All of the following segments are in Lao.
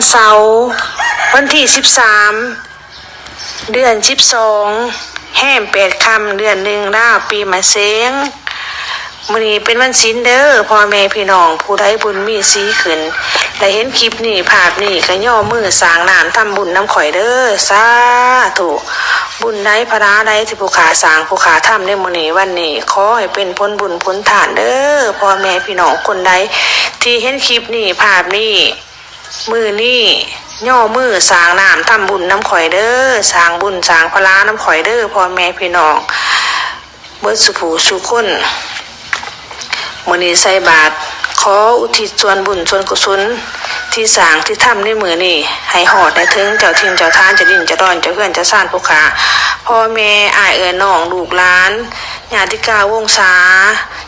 ເສົາ ວັນທີສິບສາມ ເດືອນສິບສອງ ແຮມແປດຄ່ຳ ເດືອນໜຶ່ງລາວ ປີມະເສັງ. ມື້ນີ້ເປັນວັນສິນເດີ ພໍ່ແມ່ພີ່ນ້ອງ ຜູ້ໃດບຸນມີສີຂຶ້ນ ໄດ້ເຫັນຄລິບນີ້ ພາບນີ້ ກໍຍໍມືສ້າງນ້ຳທຳບຸນນຳຂ້ອຍເດີ ສາທຸ. ບຸນໃດພະລາໃດທີ່ຜູ້ຂ້າສ້າງ ຜູ້ຂ້າທຳໃນມື້ນີ້ ວັນນີ້ ຂໍໃຫ້ເປັນຜົນບຸນຜົນທານເດີ ພໍ່ແມ່ພີ່ນ້ອງຄົນໃດທີ່ເຫັນຄລິບນີ້ ພາບນີ້ ມື້ນີ້ຍໍມືສ້າງນ້ຳທຳບຸນນຳຂ້ອຍເດີ ສ້າງບຸນສ້າງພະລານຳຂ້ອຍເດີ ພໍ່ແມ່ພີ່ນ້ອງເບິດສູ່ຜູ້ສູ່ຄົນ. ມື້ນີ້ໃສ່ບາດ ຂໍອຸທິດສ່ວນບຸນສ່ວນກຸສົນທີ່ສ້າງທີ່ທຳໃນມື້ນີ້ ໃຫ້ຮອດໃຫ້ເຖິງເຈົ້າຖິ່ນເຈົ້າຖານ ເຈົ້າດິນເຈົ້າດອນ ເຈົ້າເຮືອນເຈົ້າຊານຜູ້ຂ້າ ພໍ່ແມ່ ອ້າຍເອື້ອຍນ້ອງ ລູກຫຼານ ຍາຕິກາວົງສາ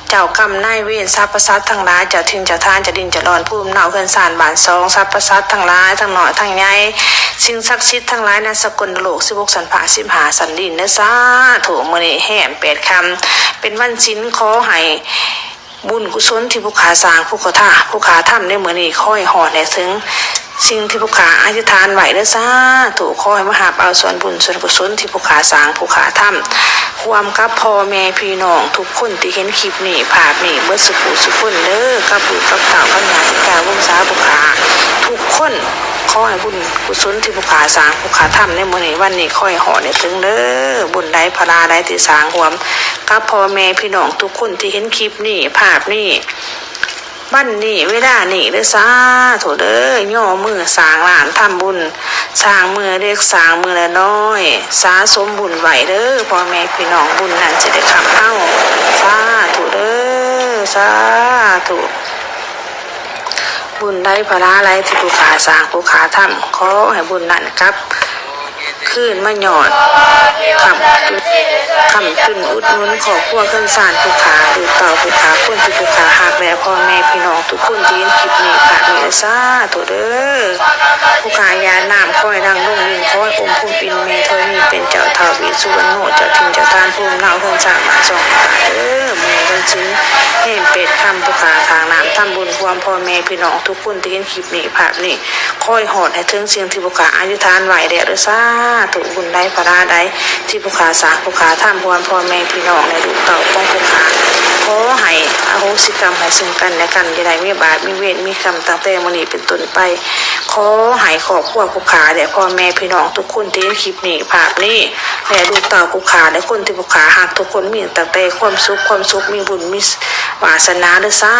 ເຈົ້າກຳນາຍເວນ ສັບພະສັດທັງຫຼາຍ ເຈົ້າຖິ່ນເຈົ້າຖານ ເຈົ້າດິນເຈົ້າດອນ ພູມເນົາເຮືອນຊານບ້ານຊ່ອງ ສັບພະສັດທັງຫຼາຍ ທັງນ້ອຍທັງໃຫຍ່ ສິ່ງສັກສິດທັງຫຼາຍໃນສາກົນໂລກ ສິບຫົກຊັ້ນຟ້າ ສິບຫ້າຊັ້ນດິນເດີ ສາທຸ. ມື້ນີ້ແຮມແປດຄ່ຳ ເປັນວັນສິນ ຂໍໃຫ້ບຸນກຸສົນທີ່ຜູ້ຂ້າສ້າງ ຜູ້ຂ້າທາ ຜູ້ຂ້າທຳໃນມື້ນີ້ ຂໍໃຫ້ຮອດໃຫ້ເຖິງ ສິ່ງທີ່ຜູ້ຂ້າອະທິຖານໄວ້ເດີ ສາທຸ. ຂໍໃຫ້ມາຮັບເອົາສ່ວນບຸນສ່ວນກຸສົນທີ່ຜູ້ຂ້າສ້າງ ຜູ້ຂ້າທຳ ຮ່ວມກັບພໍ່ແມ່ພີ່ນ້ອງທຸກຄົນທີ່ເຫັນຄລິບນີ້ ພາບນີ້ ເບິດສູ່ຜູ້ສູ່ຄົນເດີ ກັບລູກກັບເຕົ້າ ກັບຍາຕິກາວົງສາຜູ້ຂ້າທຸກຄົນ. ຂໍໃຫ້ບຸນກຸສົນທີ່ຜູ້ຂ້າສ້າງ ຜູ້ຂ້າທຳໃນມື້ນີ້ ວັນນີ້ ຂໍໃຫ້ຮອດໃຫ້ເຖິງເດີ ບຸນໃດພະລາໃດທີ່ສ້າງຮ່ວມກັບພໍ່ແມ່ພີ່ນ້ອງທຸກຄົນທີ່ເຫັນຄລິບນີ້ ພາບນີ້ ວັນນີ້ເວລານີ້ເດີ ສາທຸເດີ. ຍໍມືສ້າງລ້ານທຳບຸນ ສ້າງມື້ລະເລັກ ສ້າງມື້ລະນ້ອຍ ສະສົມບຸນໄວ້ເດີ ພໍ່ແມ່ພີ່ນ້ອງ ບຸນນັ້ນຊິໄດ້ຄ້ຳເຮົາ ສາທຸເດີ ສາທຸ. ບຸນໃດພະລາໃດທີ່ຜູ້ຂ້າສ້າງ ຜູ້ຂ້າທຳ ຂໍໃຫ້ບຸນນັ້ນກັບ ຄືນມາຍອດຄ້ຳຈຸນ ຄ້ຳຈຸນອຸດໜູນຄອບຄົວເຮືອນຊານຜູ້ຂ້າ ລູກເຕົ້າຜູ້ຂ້າ ຄົນທີ່ຜູ້ຂ້າຮັກ ແລະ ພໍ່ແມ່ພີ່ນ້ອງທຸກຄົນທີ່ເຫັນຄລິບນີ້ ພາບນີ້ ສາທຸເດີ. ຜູ້ຂ້າຢາດນ້ຳ ຂໍໃຫ້ດັງລົງດິນ ຂໍໃຫ້ອົມພູມປິ່ນແມ່ທໍລະນີເປັນເຈົ້າ ທ້າວເວດສຸວັນໂນ ເຈົ້າຖິ່ນເຈົ້າຖານ ພູມເນົາເຮືອນຊານບ້ານຊ່ອງ ເດີ. ມື້ວັນສິນ ແຮມແປດຄ່ຳ ຜູ້ຂ້າສ້າງນ້ຳທຳບຸນ ຮ່ວມພໍ່ແມ່ພີ່ນ້ອງທຸກຄົນທີ່ເຫັນຄລິບນີ້ ພາບນີ້ ຂໍໃຫ້ຮອດໃຫ້ເຖິງສິ່ງທີ່ຜູ້ຂ້າອະທິຖານໄວ້ແລ້ວເດີ ສາທຸ. ບຸນໃດພະລາໃດທີ່ຜູ້ຂ້າສ້າງ ຜູ້ຂ້າທຳ ຮ່ວມພໍ່ແມ່ພີ່ນ້ອງ ແລະ ລູກເຕົ້າຂອງຜູ້ຂ້າ ຂໍໃຫ້ອະໂຫສິກຳໃຫ້ເຊິ່ງກັນແລະກັນ ຢ່າໄດ້ມີບາບມີເວນມີກຳຕັ້ງແຕ່ມື້ນີ້ເປັນຕົ້ນໄປ. ຂໍໃຫ້ຄອບຄົວຜູ້ຂ້າ ແລະ ພໍ່ແມ່ພີ່ນ້ອງທຸກຄົນທີ່ເຫັນຄລິບນີ້ ພາບນີ້ ແລະ ລູກເຕົ້າຜູ້ຂ້າ ແລະ ຄົນທີ່ຜູ້ຂ້າຮັກທຸກຄົນ ມີຕັ້ງແຕ່ຄວາມສຸກ ຄວາມສຸກ ມີບຸນ ມີວາສະໜາເດີ ສາ